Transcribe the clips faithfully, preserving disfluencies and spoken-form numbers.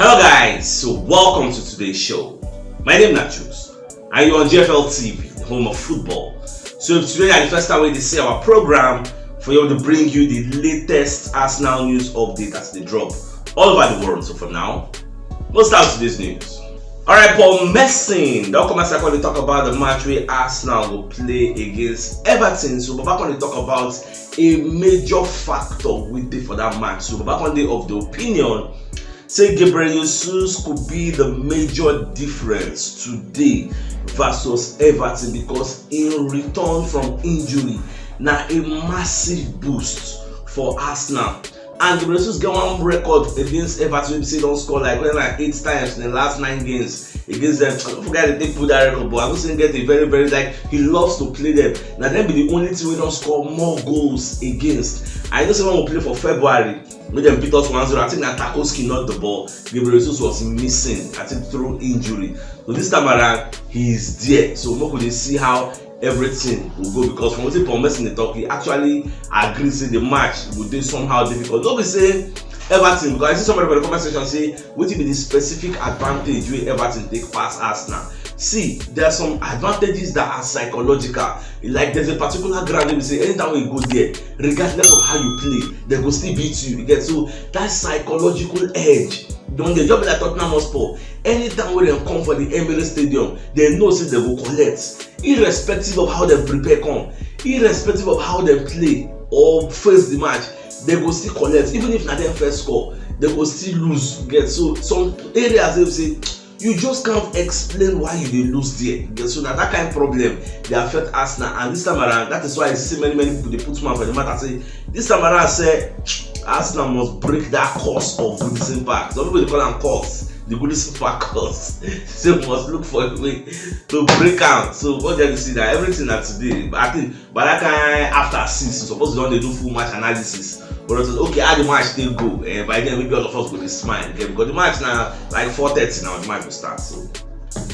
Hello guys, so welcome to today's show. My name is Nachus, and you're on G F L T V, the home of football. So if today is the first time we see our program, for you to bring you the latest Arsenal news update as they drop all over the world. So for now, we'll start with this news. All right, Paul Merson, don't come as I call to talk about the match where Arsenal will play against Everton. So Baba come to talk about a major factor with it for that match. So Baba come dey of the opinion say Gabriel Jesus could be the major difference today versus Everton, because in return from injury, na a massive boost for Arsenal. And Gabriel Jesus get one record against Everton wey be say don score like, well, like eight times in the last nine games against them. I don't forget they take put that record, but I don't say get a very, very, like, he loves to play them. Now them be the only team wey don score more goals against. I know say when we play for February, make them beat us one zero. I think that Tarkowski knocked the ball. Gabriel Jesus was missing, I think, through injury. So this time around, he is there. So make we dey see how everything will go, because from wetin Paul Merson dey talk, he actually agree say the match go dey somehow difficult. No be say Everton, because I see somebody for the comment section say, wetin be the specific advantage wey Everton take pass Arsenal? See, there are some advantages that are psychological. Like, there's a particular ground wey be say anytime wey you go there, regardless of how you play, they go still beat you. You get? So that psychological edge don dey. Just be like Tottenham Hotspur. Anytime wey dem come for the Emirates Stadium, they know say they go collect, irrespective of how dem prepare come, irrespective of how dem play or face the match, they go still collect. Even if na dem first score, they go still lose. You get? So some areas wey be say you just can't explain why you dey lose there. You get? So na that kind problem dey affect Arsenal, and this time around, that is why I see many, many people dey put mouth for the matter say this time around say Arsenal must break that curse of Goodison Park. Some people dey call am curse, the Goodison Park curse. Say we must look for a way to break am. So what dem see na everything na today. But I think by that kind after six, we suppose don dey do full match analysis. But I say, okay, how the match take go? Eh, by then maybe all of us go dey smile again, because the match na like four thirty now the match go start. So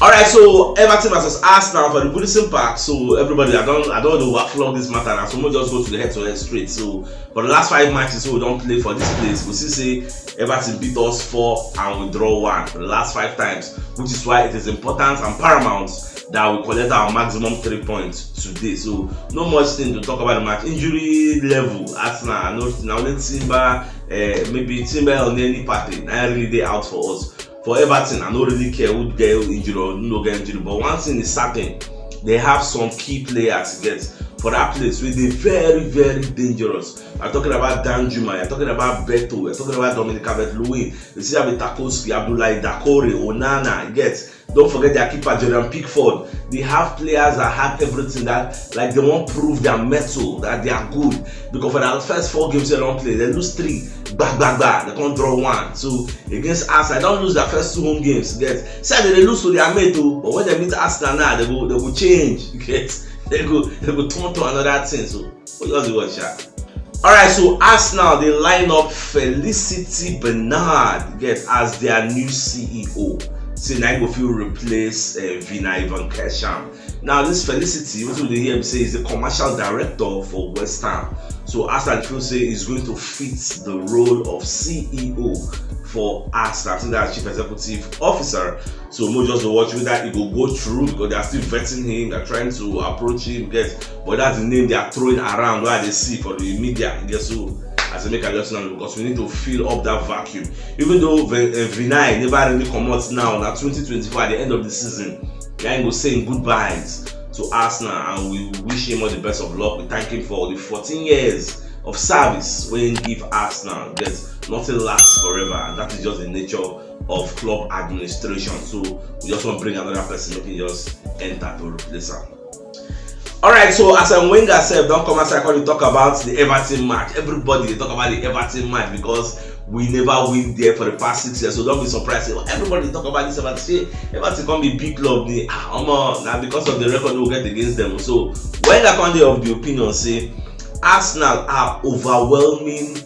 all right, so Everton versus Arsenal for the Goodison Park. So everybody, I don't, I don't want to overflog this matter now. So we'll just go to the head-to-head straight. So for the last five matches we don play for this place, we see say Everton beat us four and we draw one for the last five times, which is why it is important and paramount that we collect our maximum three points today. So no much thing to talk about the match. Injury level, Arsenal, I know na only Timber, uh, maybe Timber or Nelly Partey na really dey out for us. For Everton, I no really care who get injury or who no get injury, but one thing is certain, they have some key players to get for that place wey dey very, very dangerous. I'm talking about Danjuma, you're talking about Beto, you're talking about Dominic Calvert-Lewin, you see have Tarkowski, Abdoulaye Doucouré, Onana, you get? Don't forget their keeper, Jordan Pickford. They have players that have everything that, like, they wan prove their mettle, that they are good. Because for the first four games they don play, they lose three, gba gba gba, they come draw one. So against Arsenal, they don lose their first two home games. Get? See, they dey lose to their mate o, but when they meet Arsenal now, they go, they go change. Get? They go, they go turn to another thing. So we just dey watch, sha. All right, so Arsenal dey line up Felicity Bernard, get, as their new C E O. Say na im go fit replace, uh, Vinai van Kersham. Now this Felicity, wetin we dey hear be say, is the commercial director for West Ham. So Arsenal feel say he's going to fit the role of C E O for Arsenal. I think that's chief executive officer. So mo just dey watch whether he go go through, because they are still vetting him, they're trying to approach him, get, but that's the name they are throwing around, where they see for the media. Get? So I say make I just know, because we need to fill up that vacuum. Even though Ve- uh, Vinai never really comot now, na twenty twenty-four at the end of the season, they go saying goodbyes to Arsenal, and we wish him all the best of luck. We thank him for the fourteen years of service wey he give Arsenal. Get? Nothing lasts forever, and that is just the nature of club administration. So we just want bring another person, make him just enter to replace him. All right, so as a Wenger sef don come outside come dey talk about the Everton match. Everybody dey talk about the Everton match because we never win there for the past six years, so don't be surprised. Say, everybody dey talk about this Everton. Say Everton come be big club ni. Ah, omo, na because of the record we get against them. So Wenger come dey of the opinion say Arsenal are overwhelming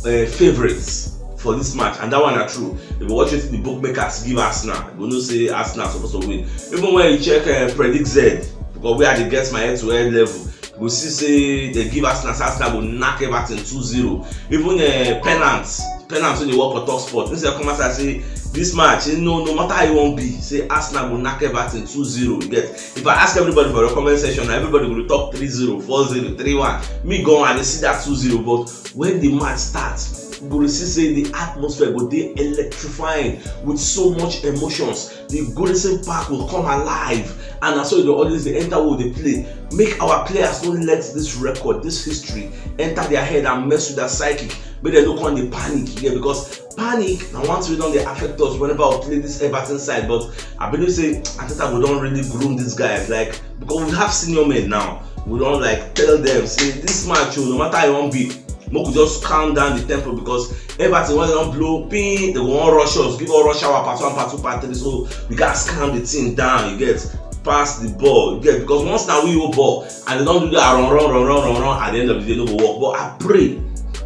uh, favourites for this match, and that one na true. If you watch wetin the bookmakers give Arsenal, you go know say Arsenal suppose to win. Even when you check uh, Predict Z, because where I dey get my head to head level, Go see say dem give Arsenal, say Arsenal go knack Everton two zero. Even uh, Pennant, Pennant wey dey work for Talk Sport, he say come outside say this match, eh, no, no matter how e wan be, say Arsenal go knack Everton two zero. You get? If I ask everybody for the comment section, na everybody go dey talk three zero, four zero, three one. Me go, I dey see that two zero, but when the match start, you go dey see say the atmosphere go dey electrifying with so much emotions. The Goodison Park will come alive, and na so e dey always dey enter wey we dey play. Make our players no let this record, this history, enter their head and mess with their psychic. Make dem no come dey panic here, because panic na one thing wey don dey affect us whenever we play this Everton side. But I believe say Arteta go don really groom these guys, like, because we have senior men now. We don, like, tell them say this match, oh, no matter how e wan be, make we just calm down the tempo, because Everton, when dem don blow ping, dem go wan rush us, give us rush hour, part one, part two, part three. So we gats calm the thing down. You get? Pass the ball. You get? Because once na we hold ball and dem don do that run, run, run, run, run, run, at the end of the day, e no go work. But I pray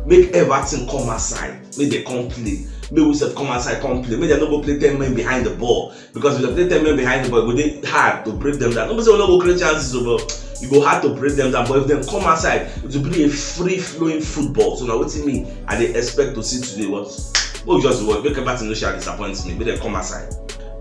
make Everton come outside, make dem come play. Make we sef come outside, come play. Make dem no go play ten men behind the ball, because if dem play ten men behind the ball, e go dey hard to break them down. No be say we no go create chances o, but e go hard to break them down. But if dem come outside, it will be a free flowing football. So na wetin me I dey expect to see today. But make we just watch, make Everton no shall disappoint me. Make dem come outside.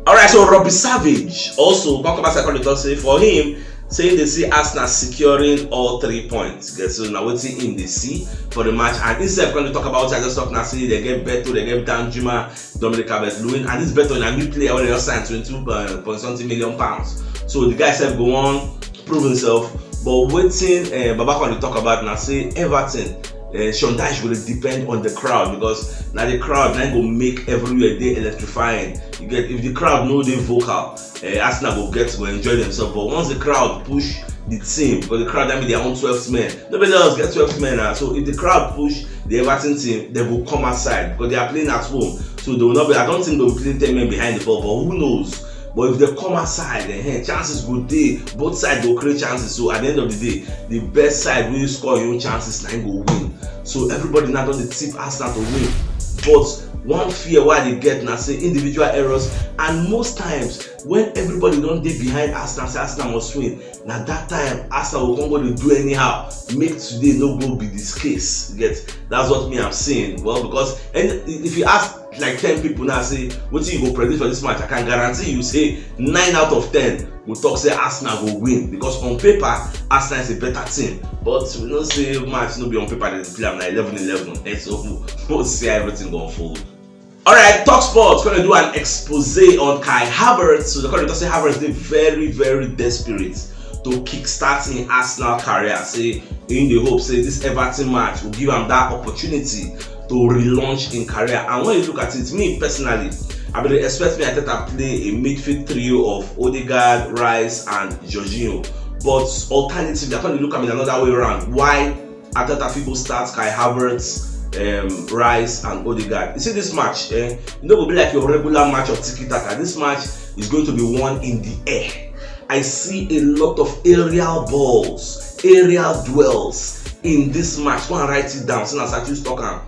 Alright, so Robbie Savage also come outside, come dey talk say for him, say e dey see Arsenal securing all three points. Get? So na wetin him dey see for the match, and he sef come dey talk about wetin I just talk now, say dem get Beto, dem get Danjuma, Dominic Calvert-Lewin, and this Beto na new player wey dem just sign, twenty-two point something million pounds. So the guy sef go wan prove himself. But wetin uh, Baba come dey talk about na say Everton, uh, Sean Dyche go dey depend on the crowd, because na the crowd na go make everywhere dey electrifying. You get? If the crowd no dey vocal, uh, Arsenal go get, go enjoy themselves. But once the crowd push the team, because the crowd na be their own twelfth men, nobody else get twelfth men now. So if the crowd push the Everton team, dem go come outside because they are playing at home. So they will not be, I don't think they will play ten men behind the ball, but who knows? But if they come outside, eh, chances go dey. Both sides go create chances. So at the end of the day, the best side wey score your own chances na him go win. So everybody now don dey tip Arsenal to win. But one fear wey I dey get na say individual errors, and most times when everybody don dey behind Arsenal, say Arsenal must win, na that time Arsenal go come go dey do anyhow. Make today no go be this case. You get? That's what me I'm saying. Well, because, and if you ask like ten people now, say wetin you go predict for this match, I can guarantee you say nine out of ten go talk say Arsenal go win, because on paper Arsenal is a better team. But we know say match no be on paper, dem dey play am na eleven eleven. Eh, so we'll see how everything go unfold. Alright, Talk Sports gonna do an expose on Kai Havertz. So they're gonna say Havertz dey very, very desperate to kickstart in Arsenal career. Say in the hope say this Everton match will give him that opportunity to relaunch in career. And when you look at it, me personally, I would expect me Arteta play a midfield trio of Odegaard, Rice, and Jorginho. But alternative, they're gonna look at me another way around. Why Arteta fit go start Kai Havertz, um, Rice, and Odegaard? You see this match, eh? E no go be like your regular match of tiki taka. This match is going to be won in the air. I see a lot of aerial balls, aerial duels in this match. Go and write it down. Since I talk am,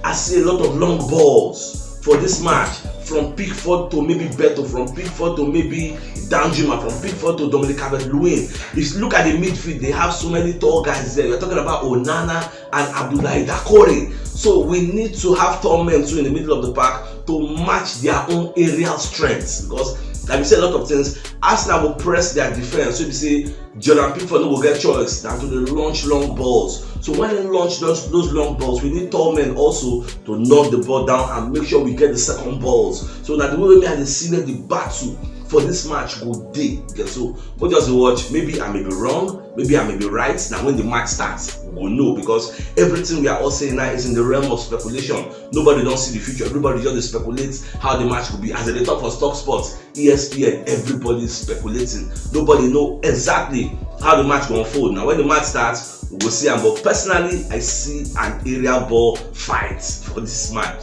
I see a lot of long balls for this match, from Pickford to maybe Beto, from Pickford to maybe Danjuma, from Pickford to Dominic Calvert-Lewin. If you look at the midfield, they have so many tall guys there. You're talking about Onana and Abdoulaye Doucouré. So we need to have tall men too in the middle of the park to match their own aerial strengths, because, like we say a lot of things, Arsenal will press their defense. So if you see Jordan Pickford no go get choice than to dey launch long balls. So when they launch those, those long balls, we need tall men also to knock the ball down and make sure we get the second balls. So that the way we are the see the battle for this match go dey. Okay, so we just watch. Maybe I may be wrong, maybe I may be right. Now when the match starts, we go know, because everything we are all saying now is in the realm of speculation. Nobody don't see the future. Everybody just dey speculate how the match will be. As they talk for Talk Sports, E S P N, everybody is speculating. Nobody know exactly how the match will unfold. Now when the match starts, we will see. But personally, I see an aerial ball fight for this match.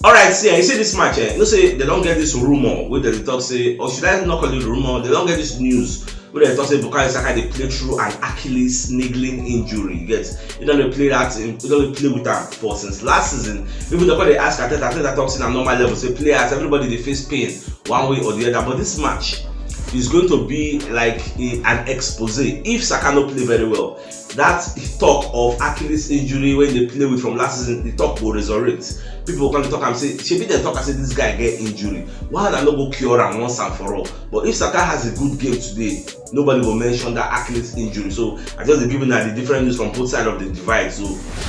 Alright, see, you see this match, eh? You know say they don't get this rumor where they talk say, or should I not call it rumor? They don't get this news where they talk say Bukayo Saka dey play through an Achilles niggling injury. You get? He don't play that. He don't play with that for since last season. Even the they ask Arteta, Arteta talks in a normal level. Say players, everybody they face pain one way or the other. But this match, is going to be like a, an expose if Saka no play very well. That talk of Achilles injury when they play with from last season, the talk will resurrect. People come to talk and say, shebi dem talk and say this guy get injury. Why una no go cure am once and for all? But if Saka has a good game today, nobody will mention that Achilles injury. So I just dey give una the different news from both sides of the divide. So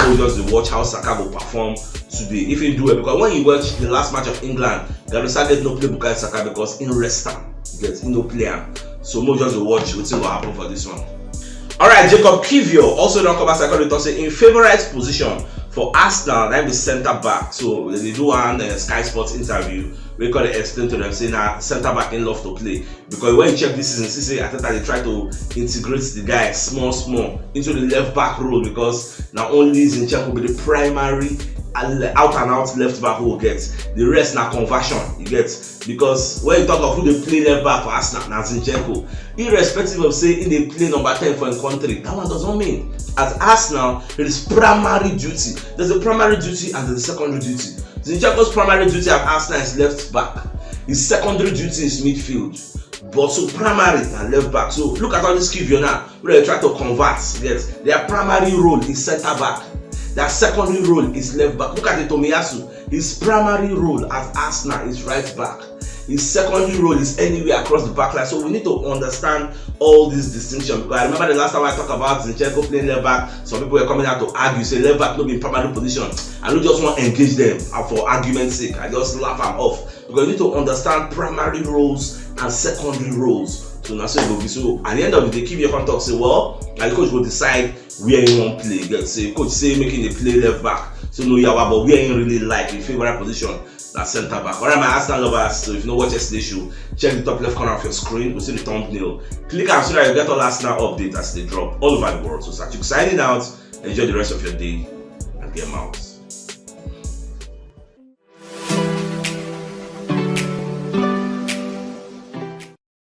we just dey watch how Saka go perform today. If he do well, because when you watch the last match of England, Gary Southgate no play Bukayo Saka because he rest am. You get, he no play am. So mo just dey watch wetin go happen for this one. Alright, Jacob Kivior also don come outside come dey talk say im favourite position for Arsenal na im be centre back. So they dey do one uh, Sky Sports interview wey come dey explain to them say na centre back im love to play, because when you check this season, see say Arteta dey try to integrate the guy small small into the left back role, because na only Zinchenko be the primary uh, out and out left back who get. The rest na conversion, you get. Because when you talk of who dey play left back for Arsenal, na Zinchenko. Irrespective of say he dey play number ten for im country, that one does not mean. At Arsenal, there is primary duty. There's a primary duty and there's a secondary duty. Zinchenko's primary duty at Arsenal is left back. His secondary duty is midfield. But so primary na left back. So look at all this Kivior now. Wey dem try to convert, yes. Their primary role is centre back. Their secondary role is left back. Look at the Tomiyasu. His primary role at Arsenal is right back. His secondary role is anywhere across the back line. So we need to understand all this distinction. Because I remember the last time I talked about Zinchenko playing left back, some people were coming out to argue, say left back no be primary position. I no just wan engage them uh, for argument's sake. I just laugh am off. Because you need to understand primary roles and secondary roles. So na so e go be. So at the end of the day, Kivior come talk say, well, na the coach go decide where he wan play. You get say coach say make him dey play left back. So no yawa, but where he really like, him favourite position na centre back. Alright, my Arsenal lovers, so if you no watch yesterday show, check the top left corner of your screen. You see the thumbnail. Click am so that you get all Arsenal updates as they drop all over the world. So Sachuk signing out. Enjoy the rest of your day and game out.